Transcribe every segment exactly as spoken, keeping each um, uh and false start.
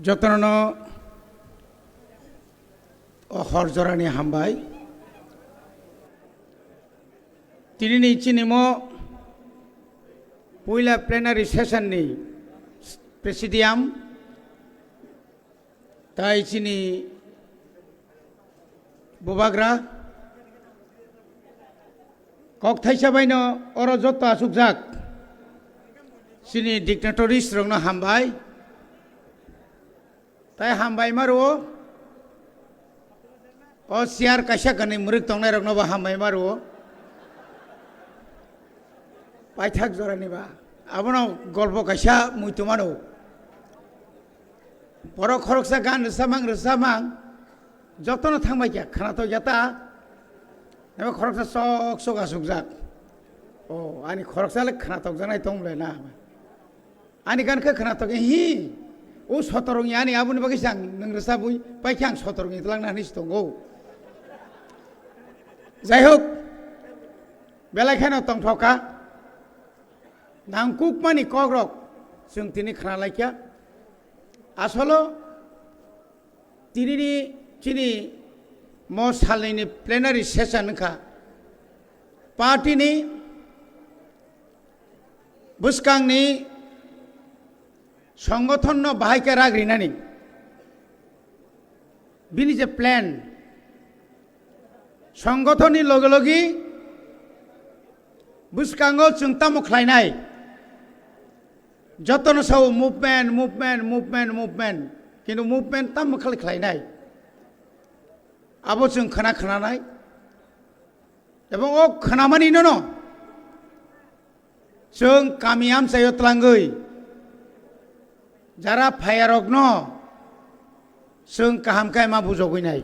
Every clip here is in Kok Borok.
Jotono o hor jorani hambai. Tinini chini mo puila plenary session ni presidium tai chini bubagra kok thaisa baino oro joto asukjak chini dignitaries rokno hambai. Tai hambai ma rwo. O chair kaisa kanwi mwrwk tongnai rokno bo hambai ma rwo. Paithak jorani ba. Abono golpo kaisa muitu mano. Borok khoroksa gan rwsamang rwsamang jotono thangbai kha khwnatok ya ta. Ebo khoroksa sok sok asukjak. O ani khoroksa le khwnatok janai tong le na. Ani gan khe khwnatok hi. O sotorong ya ani aboni bagwi sang nang rwsabwi pai khe ang sotorong itlang na hinwi tongo. Jai hok, belai kheno tongthok kha. Nangkukmani kokrok chwng tini khna laikha. Asolo tinini chini mo salnini plenary session wngkha. Party ni bwskangni songgothonno bahai khe rak rinani. Bini je plan, songgothonni loge loge bwskango chwng tamo khlainai? Jotono sao movement, movement, movement, movement. Kintu movement tamo khlai khlainai? Abo chwng khna khnanai. Ebong o khnamani nono chwng kami amchaio tlangwi jara phayarokno chwng kaham khe ma bujogwi nai.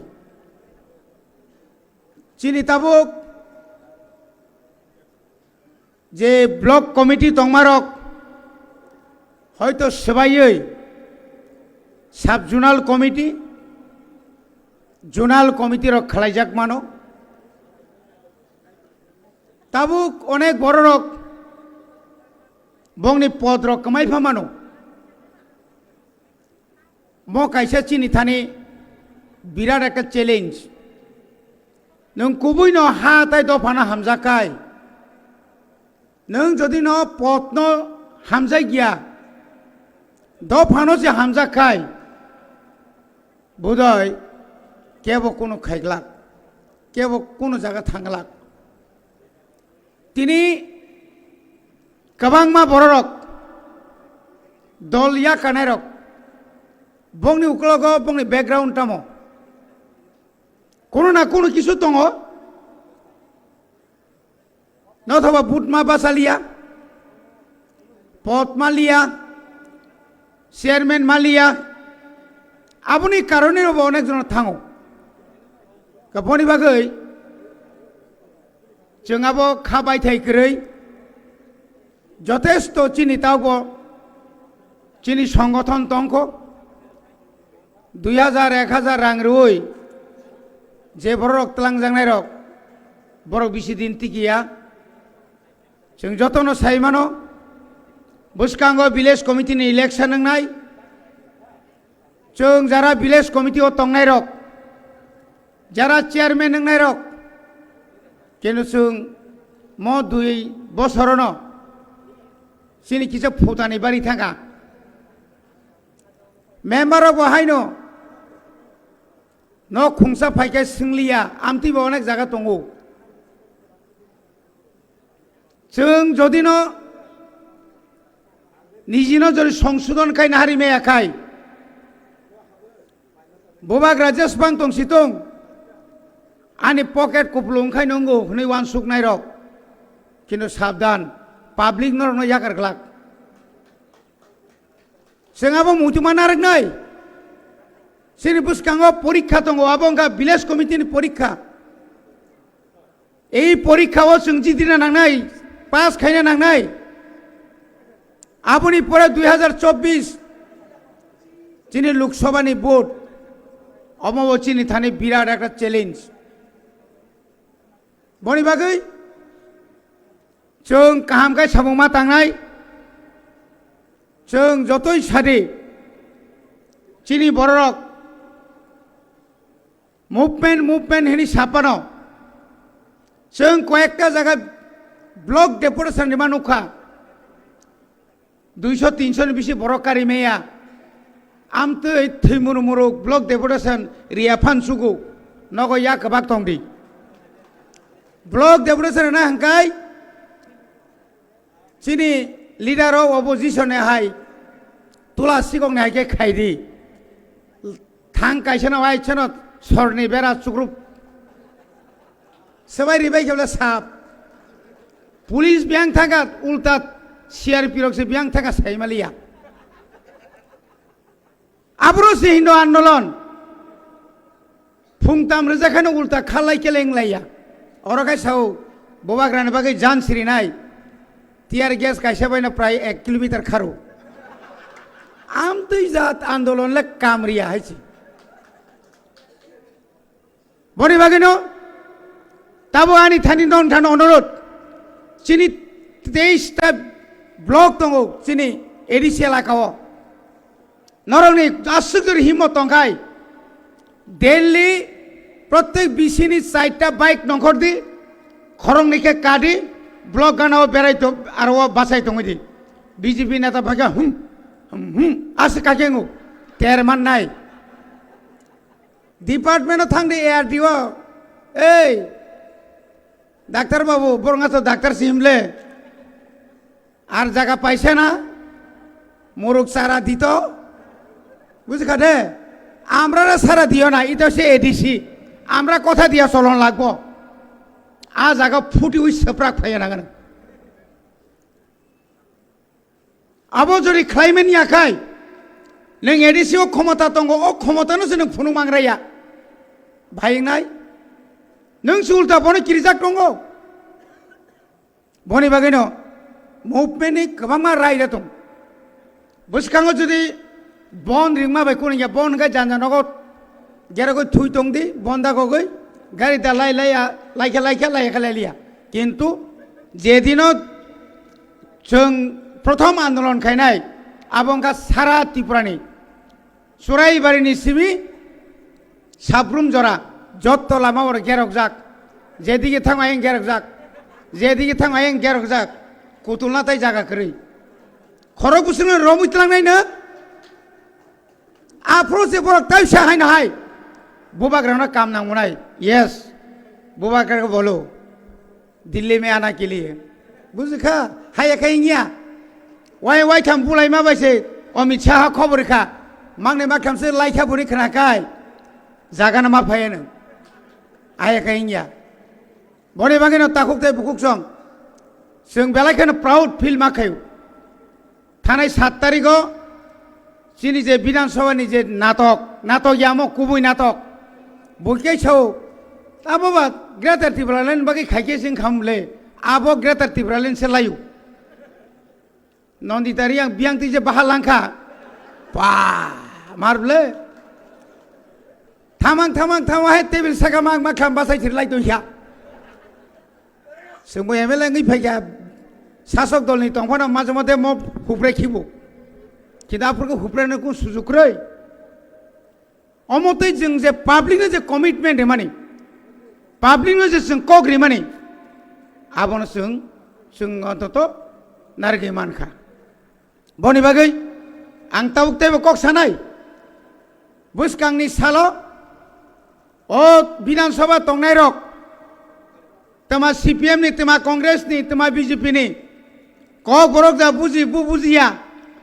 Chini tabuk je block committee tongmarok hoito swbaiwi sub zonal committee, zonal committee rok khlaijak mano. Tabuk onek bororok bongni podrok kwmai pha mano. Mo kaisa chini thani birat ekta challenge. Nwng kubui no ha tai dophano hamjak khai, nwng jodi no pot no hamjak ya, dophano se hamjak khai, budai kebo kunu khaiglak, kebo kunu jaga thanglak. Tini kwbangma bororok dol yakanairok bongni uklogo bongni background tamo? Kono na kono kisu tongo. Nothoba but ma basa liya, pot ma liya, chairman ma liya, aboni karone bo onek jon thango. Ka boni bagwi chwng abo kha baithai kwrwi jotesto chini taubo chini songothon tongkho. Dui hajar, ek hajar rang rwui je borok tlangjaknairok, borok bisi din tikiya. Chwng jotono sai mano, bwskango village committee ni election wngnai. Chwng jara village committee o tongnairok, jara chairman wngnairok, keno chwng mo dui bosorono chini kisa phutani bari thangkha. Member rok bo haino nok khungsa phaikhe swngliya, amtwi bo onek jaga tongo. Chwng jodi no niji no jodi songsodon khai nahari maya khai, bubak Rajesh bang tong si tong, ani pocket kupulung khai nungo hwnwi uansuk nairok. Kintu sabdan, public norokno yakar glak. Chwng abo muitu ma narwknai. Chini bwskango porikha tongo, abo wngkha village committee ni porikha. Ei porikha o chwng jitrina nangnai, pass khaina nangnai. Aboni pore dui hajar chobbish chini Lok Sabha ni vote, omo bo chini thani birat ekta challenge. Boni bagwi chwng kaham khe samung ma tangnai, chwng jotoi sadi Chini bororok movement, movement hini sapano. Chwng koyekta jaga block deputation rima nukha. Duiso tinso ni bisi borok kari meya. Amtwi thwimuru muru block deputation riya phan sugu. Nogo ya kwbak tongdi. Block deputation na hangkai chini leader of opposition hai tula sikok ni hai khe khaidi. Thang kaisa no ai chano sorni bera chukrup. Sebai ribai khe sap. Police biyang thangkha ulta C R P rok se biyang thangkha saimaliya. Abro se hindo andolon. Phung tam rwjak kheno ulta khalai keleng laiya. Oro khai sao bobagrani bagwi jan sirinai. Tear gas kaisa baino prai ek kilometer kharo. Amtwi jat andolon le kamriya hai se. Boni bagwino tabo ani thani non thani onorot chini teis ta block tongo chini A D C elaka o. Norokni aswk jori himmo tongkhai Delhi prottek bisini chaita bike nongkhor di khoroknwi khe kadi block gana o berai to aro o bachai tongwi di B J P neta phai khe hum hum hum aswk kake ngo ter man nai. Department o thang di A R D O. Ei, doctor babu, borok to doctor si himle. Ar jaga paisa na? Muruk sara dito. Bujikha de? Amrara sara diyo na, ito se A D C. Amra kotha diya solon lagbo. A jaga phuti ui seprak phaiya nangani. Abo jori khlaimani yakhai, nwng A D C o khomota tongo, o khomotano se nwng phunuk mangraya. Bhai wngnai? Nwng se ulta bono kirijak tongo. Boni bagwino movement ni kwbangma raida tong. Bwskango jodi bon ringma bai kuningya, bon hwnkhe janja nogo gerogoi thui tongdi, bon dagogoi gari da lai lai ya, laikha laikha laikha lailiya. Kintu jedino chwng prothom andolon khainai, abo wngkha sara Tripurani Churaibarini simi Sabrum jora, jotto lama oro gerokjak, jedige thang ayang gerokjak, jedige thang ayang gerokjak, kutulna tai jaga kwrwi. Khorok bwswkno romwi twlangnaino, aphuru se borok taisa haino hai, bubagrano kam nangmunai, yes, bubagrano bolo. Delhi mein aana ke liye. Bujikha, haya khe wngya. Wai, wai tham bulai ma bai se, Amit Shah khobor kha. Mangne ma kham se lai kha buni khna kai. Jaga na ma phai no. Haya khe wngya. Boni bagwi no takhuk tei bukhuk song. Chwng belai kheno proud feel ma khayo. Thanai sat tarigo chini je Bidhan Sabha ni je natok, natok yamo kubui natok. Bo khe sao, abo ba Greater Tipraland bagwi khai khe sing kham le, abo Greater Tipraland se layu. Nandita Reang biyang twi je baha langkha. Pa, mar ble. Thamang, thamang, thamang hai table saka mang ma kham basai thir lai tong kha. Chwngbo M L A wngwi phaikha, sasok dolni tongphano majra mote mo hupre khibo. Kintu aphurkhe hupreno kung sujuk kwrwi. Omo tei chwng je public no je commitment rimani, public no je chwng kok rimani, abono chwng, chwng ontoto narigwi mankha. Boni bagwi ang tabuk teibo kok sanai, bwskangni salo o Bidhan Sabha tongnairok, twma C P M ni, twma Congress ni, twma B J P ni kok borok ja buji, bu bujiya,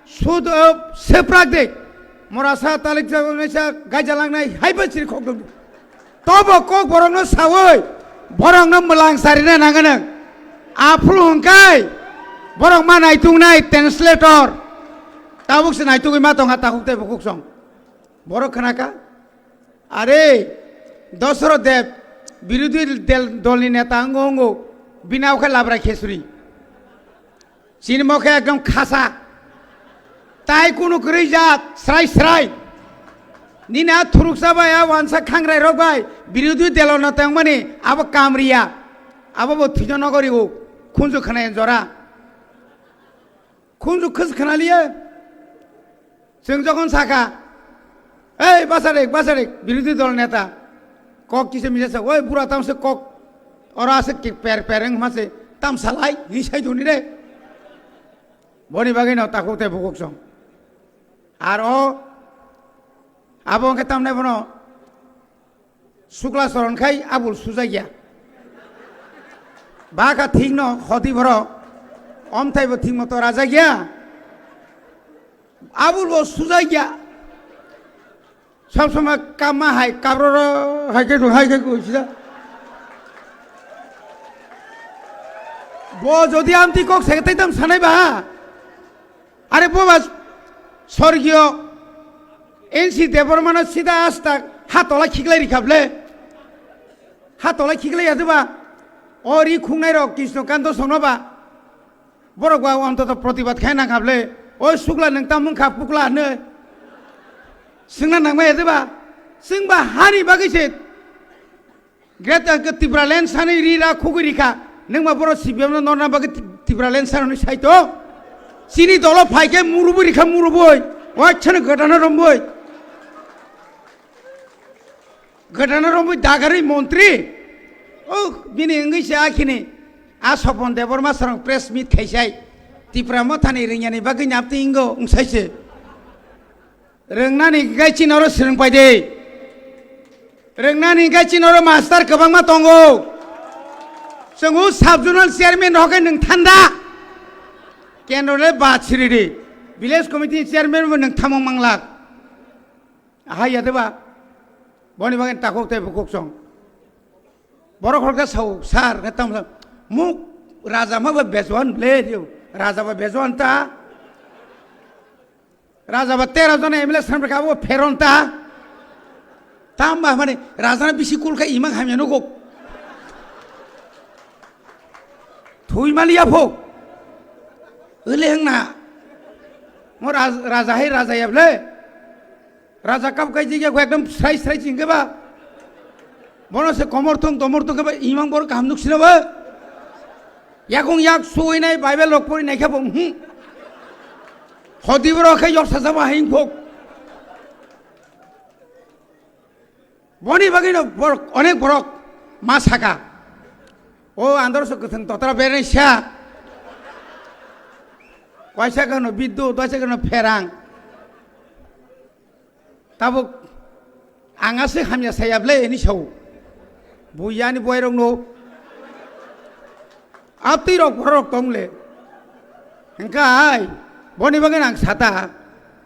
sud, o, seprak de, mora sa talik sa, sa gaija langnai, hai ba chiri khok dong. Tobo kok borokno sawi, borokno mwlang sarina nanganang. Aphuru hwnkai, borok ma naitungnai translator. Tabuk se naitugwi ma tongkha takhuk tei bukhuk song. Borok khnakha? Are, Dosoroth Deb, birodhi del-, dolni neta wngo wngo, bini abo khe labra khesuri. Chini mokhe ekdom khasa. Tai kunu kwrwi jat, srai srai. Nini a thuruksa bai, a wansa khangrai rok bai, birodhi delo no tongmani, abo kamriya. Abo bo thwijo nogori o, khunju khwnai jora. Khunju khus khwnaliya. Chwng jokhon sakha, Ei, basarik, basarik, birodhi dol neta. Kok kisa misa sa, oi, bura tamse kok. Ora ase ki per per wng mase, tamsalai, hi sai duni re. Boni bagwi no takhuk tei bukhuk song. Ar o, abo wngkhe tamnai bono, Sukla soron khai abul sujakya. Baka thik no khoti borok. Omthai bo thik moto rajakya. Abul bo sujakya. Sob somoi kamma hai kabroro hai khe hai khe sida. Bo jodi amtwi kok se tei tam sanai ba. Are boba sorgiyo N C Debbarmano sida asta ha tola khiklai rikha ble. Ha tola khiklai ya ba. O ri khungnai rok Krishno Kanto songno ba. Borok ba ontoto protibad khai nang kha ble. O sukla nang tam wng kha pukla ne. Singna nang ma ya ba. Sing ba hani bagwi se. Greater Tipraland sanwi ri ra khugwi rikha. Nwng ma borok C P M no norna bagwi Ti-, Tipraland sanwi sai to. Chini dolo phai khe murubui rikha murubui. Wachhano gotana rombui. Gotana rombui dagarwi montri. Oh, bini wngwi se akhini. A Sopon Debbarma sarong press meet khaisai. Tipra mothani ringyani bagwi napti ingo wngsai se. Rwngnani hinkhe chini oro swrwng pai de. Rwngnani hinkhe chini oro master kwbangma tongo. Chwng o sub zonal chairman rok khe nwng thanda. Kendro le ba siri di. Village committee chairman bo nwng thamung manglak. Ahai ya de ba. Boni bagwi takhuk tei bukhuk song. Borok khoroksa sao, "Sir, nge tamo sa-, muk raja ma ba bejoan ble dio. Raja ba bejoan ta." Raja ba tero jona M L A samrwkha abo pheron ta. Tamba mani raja na bisi kul kha imang hamya nugo. Thui mali apho. Ele hengna. Mo raj-, raja hai raja ya ble. Raja kap kai jigya ko ekdom srai srai chingke ba. Bono se komor thung tomor thung ke ba imang bor kaham nuk sina ba. Yakung yak suinai Bible rok pori nai khe bo, hmm. Hodi boro khe yok saja ba hing phok. Boni bagwi no borok, onek borok ma saka. O andor so kwthwng totra berai sa. Waisa kano biddu, waisa kano pherang. Tabuk ang aswk hamya saya ble hwnwi sao. Bui yani buairokno. Abtwi rok borok tong le. Hwnkhe ai, boni bagwi ang sata.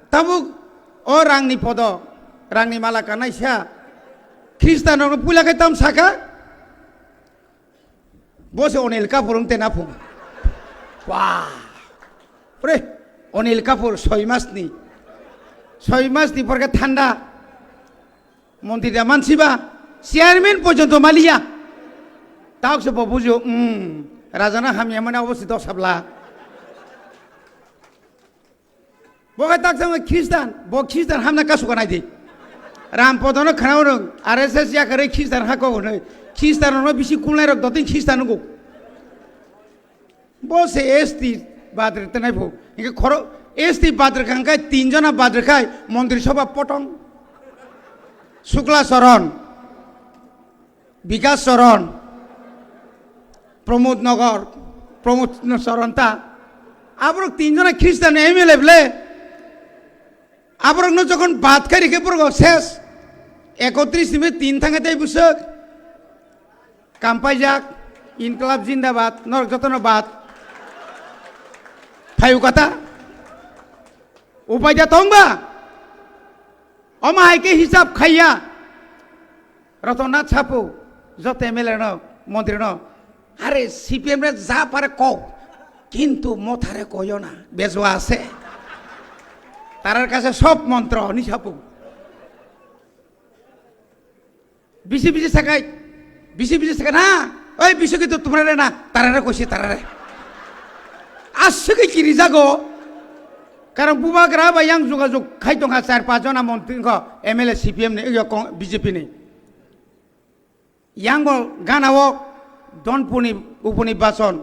Tabuk o rangni podo, rangni mala kanaisa. Khristanrokno puila khe tam saka? Bo se Anil Kapoor wng tena phung. Wah. Pre, Anil Kapoor soi mas ni. Soi mas ni porke thanda. Montri da mansi ba. Chairman porjonto maliya. Tauk se bo bujo, hmm. Rajana hamya mane obosi dos habla. Bo khe tak sama Khristan, bo Khristan hamna kasu kanai di. Ram podono khana rwng, R S S yakarwi Khristan hako hwnwi. Khristan no bisi kulnai rok dotin Khristan nugo. Bo se S T badre tenai phu. Inke khoro S T badre khangkai tin jona badre khai Montri Sabha potong. Sukla Charan. Bikas Charan, Pramod Nagar, Pramod Charan ta. Aborok tin jona Khristan M L A ble. Aborokno jokhon bad khai rikhe borok ses. Ekotris ni tin thangkhe tei bwswk. Kampaijak, Inklab Jindabad, norok jotono bad. Phayu kata. Upai da tong ba? Omo hai khe hisab khaiya. Ratan Nath sapu, joto M L A no, montri no, "Are C P M re ja pare kok, kintu mothare koyo na, bejua ase. Tarar kache sob montro," hwnwi sapu. Bisi bisi sakai, bisi bisi sakai na, "Oi bisi kintu tumare na, tarare koisi tarare." Aswk khe kiri jago. Karon bubagra bai yang jogajog khai tongkha char panch jona montri wngkha M L A C P M ni, yo kong-, B J P ni. Yango gana o Donpuni uponi bason.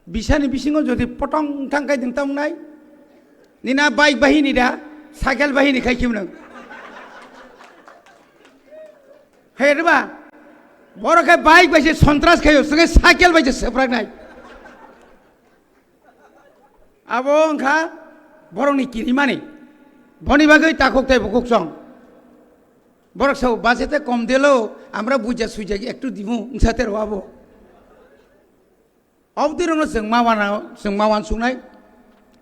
Bisani bisingo jodi potong thang kai ding tong nai. Nina bike bahini da. Cycle bahini khai khim nang. Hai riba. Borok khe bike bai se sontras khayo, swngai cycle bai se seprak nai. Abo wngkha borokni kirimani. Boni bagwi takhuk tei bukhuk chong. Borok sao base te kom delo, amra buja suija ektu dimu, wngsa te rwabo. Obdirokno chwng ma wana, chwng ma wansuknai.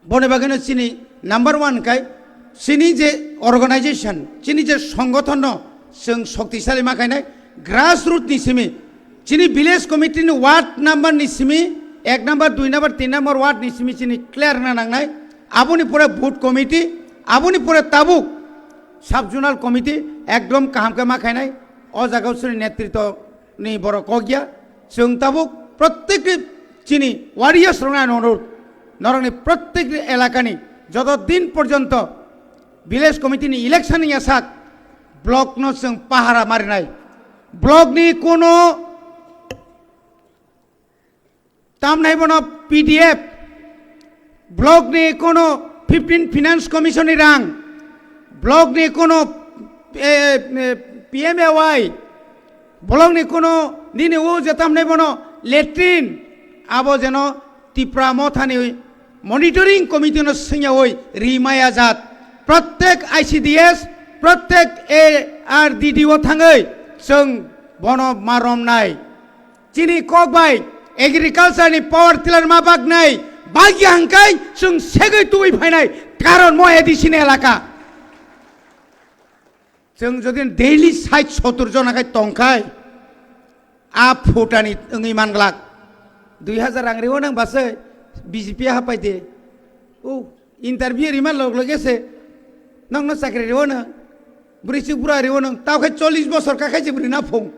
Boni bagwino chini number one kai, chini je organization, chini je songgothonno chwng shoktisali ma khainai, grassroot ni simi, chini village committee ni ward number ni simi, ek number, dui number, tin number ward ni simi chini clear na nangnai. Aboni pore booth committee, aboni pore tabuk sub zonal committee ekdom kaham khe ma khainai. O jaga o chini netritwo ni borok kok ya. Chwng tabuk prottek chini warriors rokno ano onurudh, norokni prottek elakani joto din porjonto village committee ni election ni yasak block no chwng pahara marinai. Block ni kono tamnai bono P D F, block ni kono fifteen finance commission ni rang, block ni kono, eh, eh, P M A Y, block ni kono nini o je tamnai bono latrine, abo jeno Tipra Mothani monitoring committee no swngyawi rimaya jat. Prottek I C D S, prottek A R D D o thangwi chwng bono ma romnai. Chini kok bai agriculture ni power tiller ma baknai, bagya hangkai chwng segwi tubui phainai, karon mo A D C ni elaka. Chwng jodi daily sait sotur jona khai tongkhai, a phutani wngwi manglak. Dui hazar rang riwo nang base B J P hapai de. O interview rima log loge se nokno chakri riwo nang, bwrwi chuk bura riwo nang, tao khai chollish bosor ka khai se bwrwi na phung.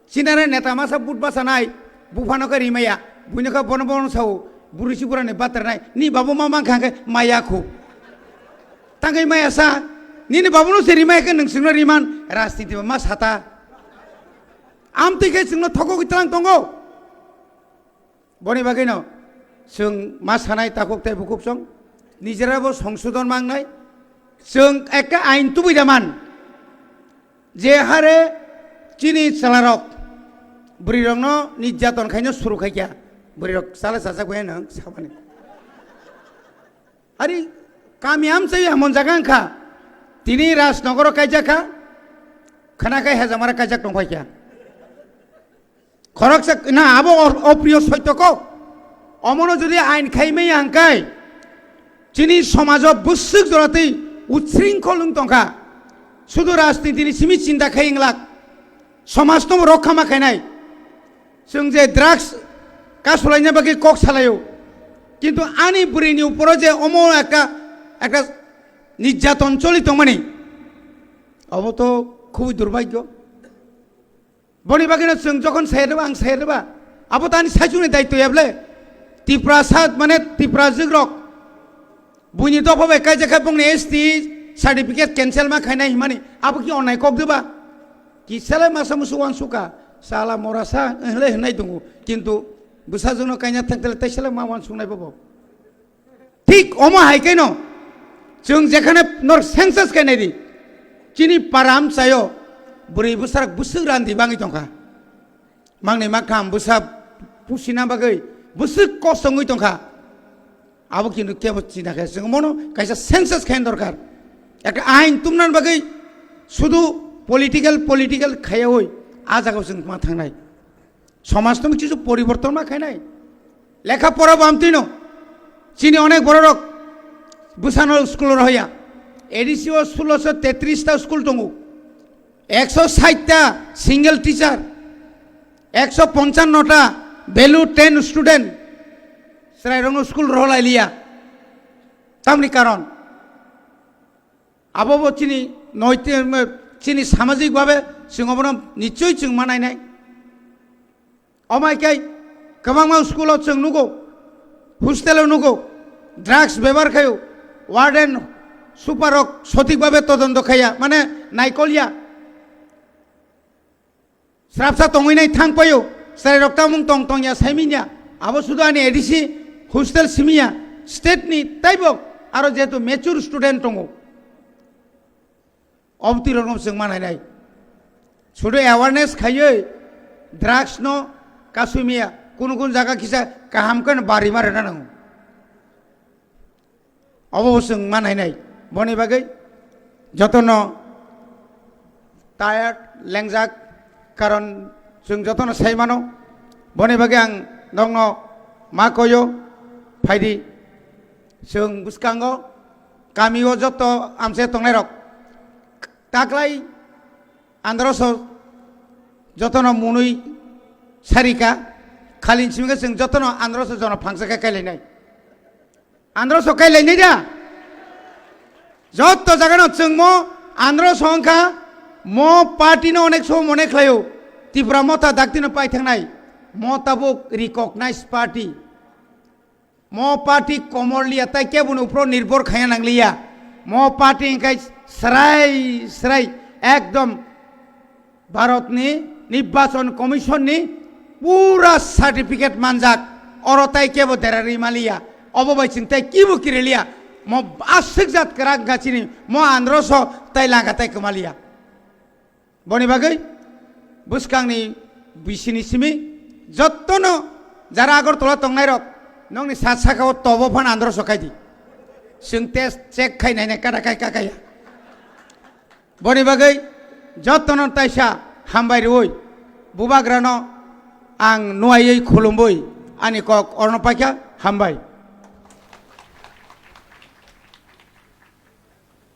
Sinare neta masa but basa nai, buphano khe rimaya, buino khe bono bono sao, buri si burani batra nai, ni babu ma mang khang khe maya khu. Tangkai maya sa, nini babu no se rimaya khe nung singno riman, rajniti ba ma sata. Amtwi khe singno thokogwi tlang tongo. Boni bagwino chwng ma sanai takhuk tei bukhuk chwng, nijera bo songsodon mangnai, chwng ekka ain tubui da man. Je hare chini chwlarok bwrwirokno nirjaton khaino suru khaikha, bwrwirok chala chajak bai nang samani. Ari kami amchai hamon jaga wngkha, tini Rajnogoro kaijak kha, khana khai hejamara kaijak tongkhaikha. Khoroksa na abo or-, opriyo soityo kok. Omono jodi ain khaimai hangkai, chini somajo bwswk joratwi utsringkhol wng tongkha. Sudu rajnitini simi chinta khai wnglak. Somajno rokha ma khainai. Chwng je drugs kasulaina bagwi kok salaio. Kintu ani bwrwini uporo je omo ekta, ekta nirjaton choli tongmani, obo to khubui durbhagyo. Boni bagwino chwng jokhon sayareba, ang sayareba, abo tani saichungni daityo ya bole? Tiprasa mane Tiprajwk rok buini dopha bai kaijak kha bongni S T certificate cancel ma khainai himani, abo ki onnai kok diba? Kisalai masa musu wansukha, sala morasa hinlai hinai tongo, kintu bwsajwkno kaina thangtele taisalai ma wansuknai bobo. Thik omo hai khe no, chwng jekhane nor census khe nai di, chini para amchaio bwrwi bwsarok bwswk randi bangwi tongkha. Mangni makham bwsa pusina bagwi bwswk kosongwi tongkha. Abo kintu kebo china khe chwng mono kaisa census khe dorkar. Ekta ain tumnan bagwi sudu political, political khayawi a jagao chwng ma thangnai. Somaj tong chisu poriborton ma khainai. Lekha pora bo amtwino. Chini onek bororok bwsano school rohoya. A D C o sulosho tetris ta school tongo. Ekso sait ta single teacher. Ekso ponchanno ta value ten student. Chwrairokno school roholai liya. Tamni karon. Abo bo chini noiti-, chini samajik babe chwng obono nichoi chwng ma nainai. Omai khe kwbangma school o chwng nugo, hostel o nugo, drugs bebohar khaio, warden, super rok sothik babe todonto khaiya, mane naikolya. Srapsa tongwi nai thang paio, chwrai rok tamung tong tong ya sai minya, abo sudu ani A D C hostel simi ya, state ni taibo aro jehetu mature student tongo, Obtwi rokno chwng manai nai. Sudu awareness khaiwi drugs no kasumia kunu kunu jaga kisa kaham khe no bari ma rwna nango. Obo bo chwng manai nai. Boni bagwi jotono tired, lengjak, karon chwng jotono sai mano. Boni bagwi ang nokno ma koyo, phaidi. Chwng bwskango, kamio joto amse tongnairok, taklai androso jotono munui sarika, khalin simika chwng jotono androso jono phangsa khe kailainai. Androso kailainai da? Joto jagano chwngmo androso wngkha, mo party no onek somo mone khlaio, Tipra Motha daktino paithangnai, mo tabuk recognized party. Mo party komor liya, tai keboni upro nirbhor khaya nangliya. Mo party hingkai srai, srai, ekdom Bharatni Nirbachon Commission ni pura certificate manjak. Oro tai kebo derari maliya. Obo bai chwng tai kibo kiriliya. Mo aswk jat kwrak gachini, mo androso tai langa tai kwmaliya. Boni bagwi bwskangni bisini simi jottono jara Agartala tongnairok nokni sat sakao tobo phan androso kaidi. Chwng test check khai nainai kada kai kakaya. Boni bagwi jottono taisa hambai rwui bubagrano ang nuaiwi khulumwi ani kok orno paikha, hambai.